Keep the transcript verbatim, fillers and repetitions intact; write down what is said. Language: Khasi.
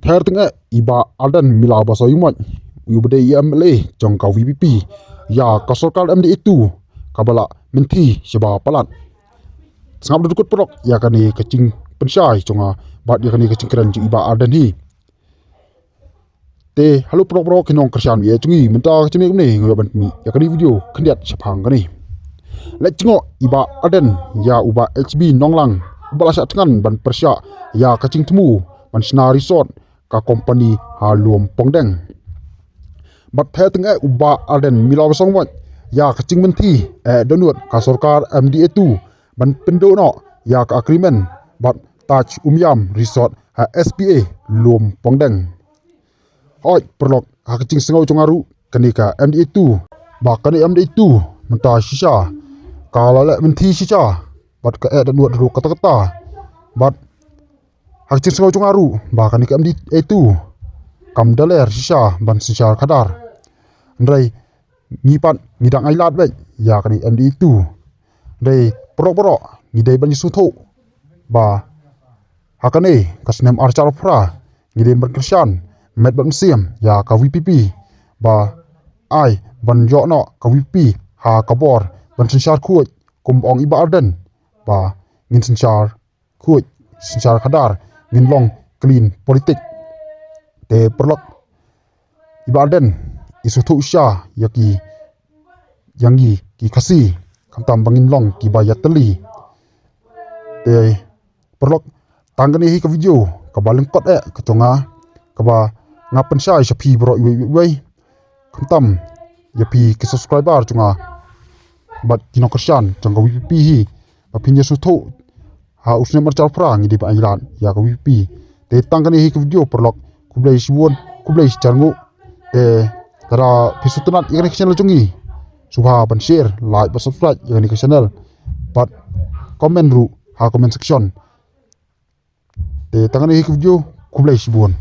Ther teng eh i Bah Ardent Miller Basaiawmoit, uba dei i M L A jong ka V P P ïa ka sorkar M D A two kaba la mynthi shaba palat. Sngap da dukut paralok ïa kane ka jingpynshai jong nga bad ïa kane ka jingkren jong i Bah Ardent hi. Te hello paralok baroh ki nongkyrshan ïa jong ngi, mynta ka jingmut kumne ngi ban pynmih ïa kane ka video khyndiat shaphang kane. Leit jngoh i Bah Ardent ïa u Bah H B Nonglang, uba la shah thngan ban pyrshah ïa ka jingthmu ban shna resort ka kompani ha Lum Pongdeng. Bad ther teng eh u Bah Ardent Miller Basaiawmoit ïa ka jingmynthi eh dohnud ka sorkar M D A two ban pynduh noh ïa ka agreement bad Taj Umiam Resort ha S P A Lum Pongdeng. Hooid paralok, ha ka jingsngew jong nga ruh, kane ka M D A two, ba kane M D A two mynta shisha ka la leh mynthi shisha bad ka eh dohnud ruh katta katta. Bad ha ka jingsngew jong nga ruh ba kane ka M D A two kam da ler shisha ban synshar khadar. Hynrei ngi pat ngi dang ailad beit ïa kane M D A two. Hynrei paralok baroh, ngi dei ban ïasngewthuh ba ha kane ka snem arhajar arphew phra ngi dei ban kyrshan met bad mynsiem ïa ka V P P ba ai ban ïoh noh ka V P P ha ka bor ban synshar khuid, kum ba ong i Bah Ardent ba ngin synshar khuid, synshar khadar, ngin long clean politics. Te paralok, i Bah Ardent i sngewthuh shisha ïa ki, ïa ngi ki Khasi, khamtam ba ngin long kiba ïatylli. Te paralok, tang kane hi ka video kaba lyngkot eh ka jong nga, kaba nga pynshai sha phi baroh iwei iwei, khamtam ïa phi ki subscriber jong nga bad ki nongkyrshan jong ka V P P hi, ba phin ïasngewthuh ha u snem arhajar arphew phra ngi dei ban ailad ïa ka V P P. Te tang kane hi ka video paralok, khublei shibun, khublei shihajar nguh. Te lada phi sngewtynnat ïa kane ka channel jong ngi, sngewbha ban share, like bad subscribe ïa kane ka channel bad comment ruh ha comment section. Te tang kane hi ka video, khublei shibun.